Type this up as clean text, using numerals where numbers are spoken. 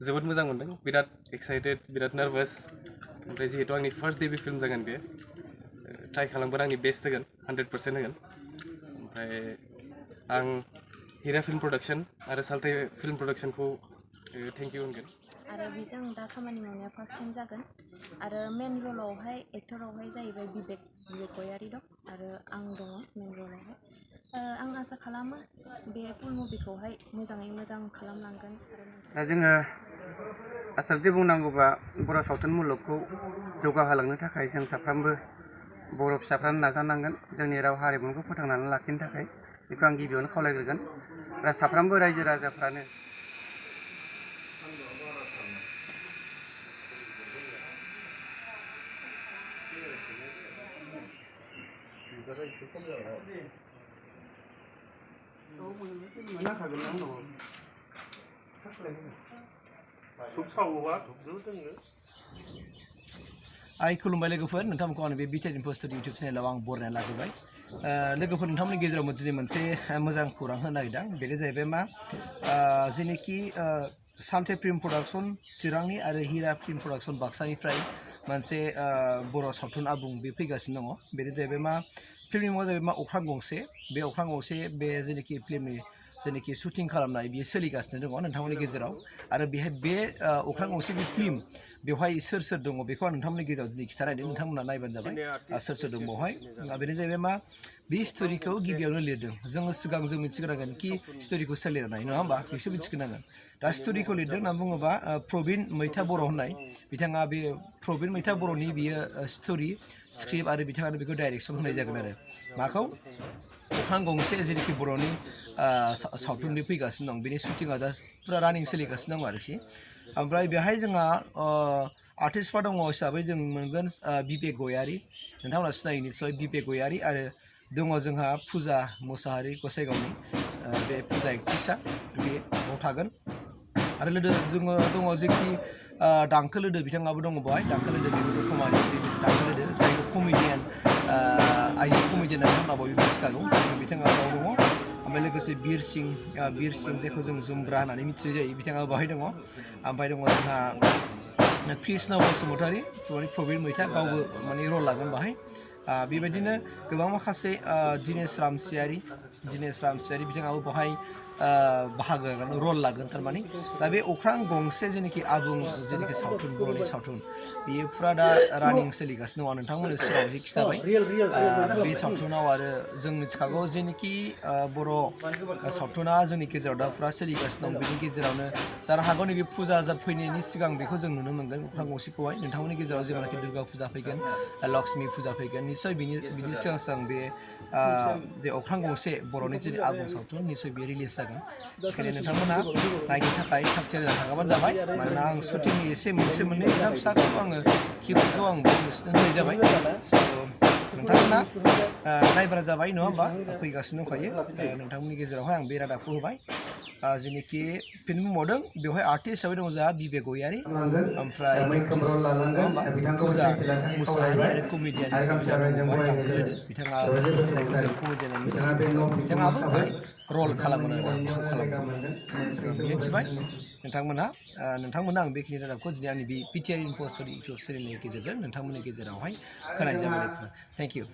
जोबोद मोजां मोनदों बिराद एक्साइटेड बिराद नार्भास ओमफ्राय जिहेतु आंनि फार्स्ट डेबि फिल्म जागोन बे ट्राइ खालामगोन आंनि बेस्ट होगोन 100% होगोन ओमफ्राय आं हिरा फिल्म प्रडाक्शन आरो सालथाय फिल्म प्रडाक्शनखौ थेंक इउ होनगोन आरो बेजों दा खामानि मावनाया फार्स्ट टाइम जागोन आरो मेन रलावहाय एक्टरावहाय जाहैबाय बिबेक गयारि दं आरो आं दङ मेन रलावहाय आं आसा खालामो बे फुल मुभिखौहाय मोजाङै मोजां खालामलांगोन दा जोङो आसलथे बुंनांगौबा बर' सावथुन मुलुगखौ जौगाहोलांनो थाखाय जों साफ्रोमबो बर' फिसाफ्रानो नाजानांगोन जोंनि राव हारिमुखौ फोथांनानै लाखिनो थाखाय बेखौ आं गिबियावनो खावलायग्रोगोन दा साफ्रोमबो रायजो राजाफ्रानो खुलुमबाय लोगोफोर नोंथांमोनखौ आं बे Btrinfostudio इउटुब चेनेलाव आं बरायना लाबोबाय लोगोफोर नोंथांमोननि गेजेराव दिनै मोनसे मोजां खौरां होनो नागिरदों बेनो जाहैबाय मा जेनेखि सालथे फिल्म प्रडाक्शन चिरांनि आरो हिरा फिल्म प्रडाक्शन बाक्सानिफ्राय मोनसे बर' सावथुन आबुं बे फैगासिनो दङ बेनो जाहैबाय मा फिल्मनि मुङा जाहैबाय मा अख्रां गंसे बे अख्रां गंसे बे जेनेखि फिल्मनि जेनेखि शुटिं खालामनाय बियो सोलिगासिनो दङ नोंथांमोननि गेजेराव आरो बेहाय बे अख्रां गंसे बे फिल्म बेवहाय सोर दङ बेखौ आं नोंथांमोननि गेजेराव दिनै खिन्थानायदों नोंथांमोना नायबानो जाबाय सोर दं बेवहाय बेनो जाहैबाय मा बे स्ट'रिखौ गिबियावनो लिरदों जोङो सिगां जों मिथिग्रोनांगोन कि स्ट'रिखौ सोर लिरनाय नङा होमबा बेसो मिथिग्रोनांगोन दा स्ट'रिखौ लिरदों होनना बुङोबा प्रबिन मैथा बर' होननाय बिथाङा बे प्रबिन मैथा बर'नि बियो स्ट'रि स्क्रिप्ट आरो बिथाङानो बेखौ डाइरेक्सन होनाय जागोन आरो माखौ अख्रां गंसे जेनेखि बर'नि सावथुन बे फैगासिनो दं बेनि शुटिंआ दा फुरा रानिं सोलिगासिनो दं आरोखि ओमफ्राय बेहाय जोंहा आर्टिस्टफोर दङ हिसाबै जों मोनगोन बिबेक गयारि नोंथांमोना सिनायो निस्सय बिबेक गयारि आरो दङ जोंहा फुजा मुसाहारि गसाइगावनि बे फुजा एक्ट्रिसा बेयाव थागोन आरो जोङो दङ जेखि दांखो लोदो बिथाङाबो दङ बेवहाय दांखो लोदो बेबो दतमानि दांखो लोदो जायखौ कमेडियान आइजो कमेडियान होनना बयबो मिथिखागौ बिथाङा बाव दङ ओमफ्राय लोगोसे बिर सिं जायखौ जों जुमब्रा होननानै मिथिनाय जायो बिथाङा बावहाय दङ ओमफ्राय दङ जोंहा कृष्ण बसुमतारी प्रबिन मैथा गावबो माने रल लागोन बाहाय बेबायदिनो गोबां माखासे दिनेश रामसियारि बिथाङाबो बाहाय बाहागो लागोन रल लागोन थारमाने दा बे अख्रां गंसे जेनेखि आबुं जेनेखि सावथुन बर'नि सावथुन बेयो फुरा दा रानिं सोलिगासिनो दङ नोंथांमोननि सिगाङाव एसे खिथाबाय बे सावथुनाव आरो जों मिथिखागौ जेनेखि बर' सावथुना जोंनि गेजेराव दा फुरा सोलिगासिनो दं बेनि गेजेरावनो जानो हागौ नैबे फुजा फैनायनि सिगां बेखौ जों नुनो मोनगोन अख्रां गंसेखौहाय नोंथांमोननि गेजेराव जेब्लानाखि दुर्गा फुजा फैगोन लक्ष्मी फुजा फैगोन निस्सय बिनि सिगां बे जे अख्रां गंसे बर'नि जे आबुं सावथुन निस्सय बेयो रिलिज जागोन बेखायनो नोंथांमोना नायनो थाखाय थाग थियारि जाना थागाबानो जाबाय मानोना आं शुटिंनि एसे मोनसे मोननै खोथा फिसाखौ आङो किफोरखौ आं नोंसोरनो होनाय जाबाय स' नोंथांमोना नायबानो जाबाय नङा होमबा फैगासिनो दंखायो नोंथांमोननि गेजेरावहाय आं बे रादाबखौ होबाय जेनेखि फिल्म मावदों बेवहाय आर्टिस्ट हिसाबै दङ जोंहा बिबेक गयारि ओमफ्राय एक्ट्रिस नङा होमबा फुजा मुसाहारि आरो कमेडियान हिसाबै जोंहा दङ बेवहाय दांखो लोदो बिथाङा जायखौ जों कमेडियान मिथियो बिथाङाबो बाहाय रल खालामगोन आरो फाव खालामगोन मिथिबाय नोंथांमोना आं बेखिनि रादाबखौ दिनै आंनि बे Btrinfostudio इउटुब चेनेलनि गेजेरजों नोंथांमोननि गेजेरावहाय होनाय जाबाय थेंक इउ